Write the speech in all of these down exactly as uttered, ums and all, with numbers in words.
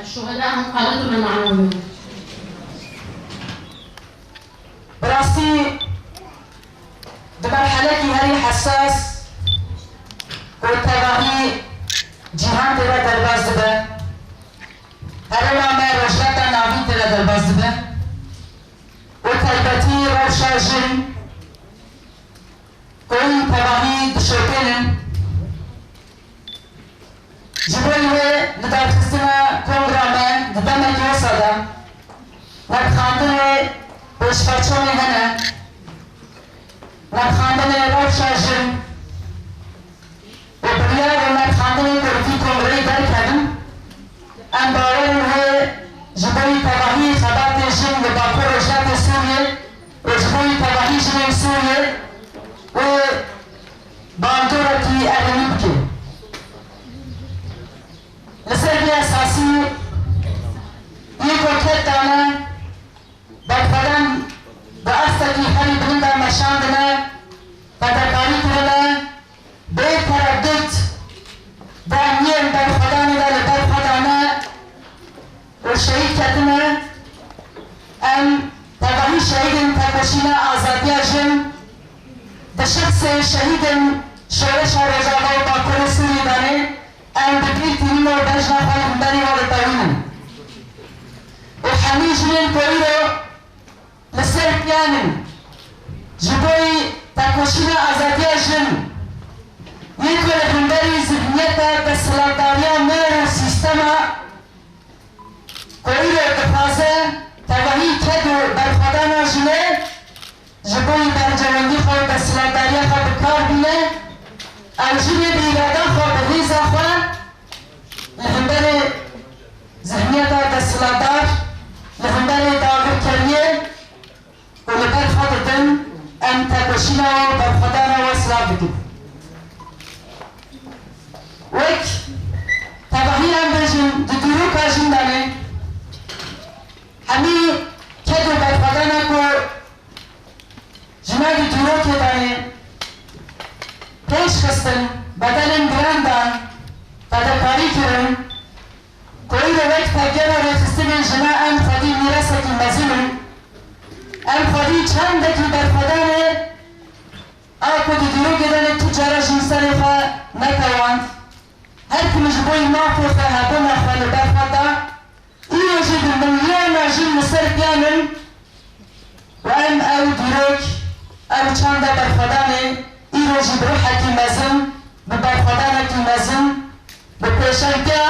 الشهداء هم قادتنا المعنويون. Bi rastî di merhelekî herî hesas ku tevahî cîhan tê de derbas dibe, herêma me rojhilata navîn tê de derbas dibe û taybetî rewşa jin ku hûn tevahî dişopênin. Ji bo wê lidarxistina kongra me di demekî wisa de nirxandinê pêşveçûnê hene, nirxandinê rewşa jin û biryar û nirxandinê ku li vî kongreyî derkevin, em bawer in wê ji bo wî tevahî xebatê jin li Bakur Rojhilatê Sûriyê û ji bo wî tevahî jinên Sûriyê wê bandorekî erênî bike. Li ser vî esasî yê ku ket dane, berxwedan bi astekî herî bilind de meşandine, fedakarî kirine, bê tereddut di emniyên berxwedanê de li ber xwe dane û şehîd ketine. Em tevahî şehîdên tekoşîna azadiya jin di şexsê şehîdên Şoreşa Rojava û Bakurê Sûriyê danê, em bi bîr tînin û bejna xwe li hemberî wan ditewînin. Û hemî jinên ku îro li ser piyan in, ji bo yî tekoşîna azadiya jin, yê ku li hemberî zihniyeta desthilatdariya me û sîstema ku îro dixwaze tevahî ked û berxwedana jinê ji bo yî berjewendî xwe û desthilatdariya xwe bi kar bîne, ew jî lê bi îrada xwe, bi hêza xwe li hemberê zihniyeta desthilatdar, li hemberê dagirkeriyê ku li ber xwe didin, em tekoşîna we û berxwedana we silav dikin. Wek tevahî em bêjin, di dîroka jin de ne, hemî ked û berxwedana ku jina di dîrokê de ne pêş xistin, bedelên giran dan, fedekarî kirin, ku îro wek tevgera rêxistinên jina em xwedî mîrasekî mezin in. Em xwedî çandekî berxwedanê a ku di dîrokê de ne tu cara jin serê xwe netewand. Her kim ji bo yî mafê xwe, hebûna xwe li ber xwe da. Îro jî bi milyona jin li ser piyan in û em ew dîrok, ew çanda berxwedanê îro jî bi ruhekî mezin, bi berxwedanekî mezin, bi pêşengtiya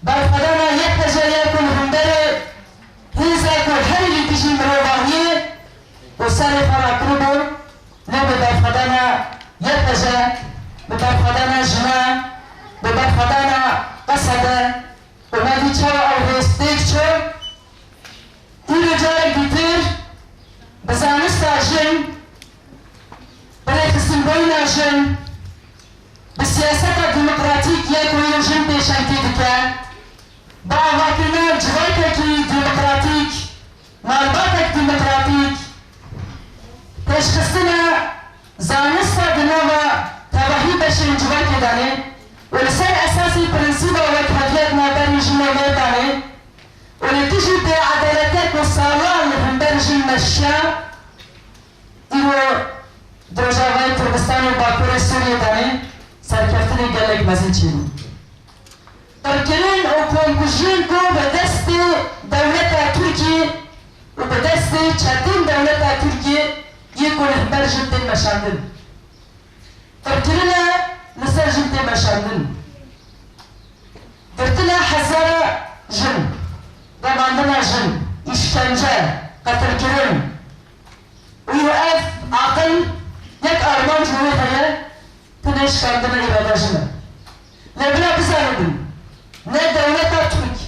berxwedana Y P J ye ku li hemberê hêza ku herî li dijî mirovahiyê û serê xwe rakiribû, lê bi berxwedana Y P J, bi berxwedana jina, bi berxwedana Qesede û me dî çawa ew hêz têk çû. Îro carek dîtir bi zanista jin, bi rêxistinbûna jin, bi siyaseta demokratîk ya ku îro jin pêşengtî dike, bi avakirina civakekî demokratîk, malbatek demokratîk, pêşxistina zanista di nava tevahî beşên civakê de ne û li ser esasî prensîba wekheviyê di navberî jin û mêr de ne û li dijî bêedaletê ku salan li hember jin meşiya, îro di Rojavayê Kurdistanê û Bakurê Sûriyê de ne serkeftinê gelek mezin çêbû. Qirkirin û komkujiyên ku bi destê dewleta Tirkiyê û bi destê çetên dewleta Tirkiyê yê ku li hember jin tên meşandin. Qirkirine li ser jin tê meşandin. Girtina hezara jin, remandina jin, îşkence, qetilkirin. Û ev aqil yek armanc wê heye, tenê şikandina îrada jin e. Lê bila bizanibin, ne dewleta Tirk,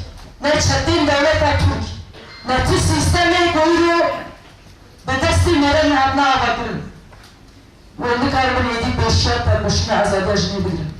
ne Çetên dewleta Tirk, ne tu sîstemê ku îro bi destê mêrene hatine avakirin. Wê nikarin êdî pêşiya tevbişîna azadiya jinê bigirin.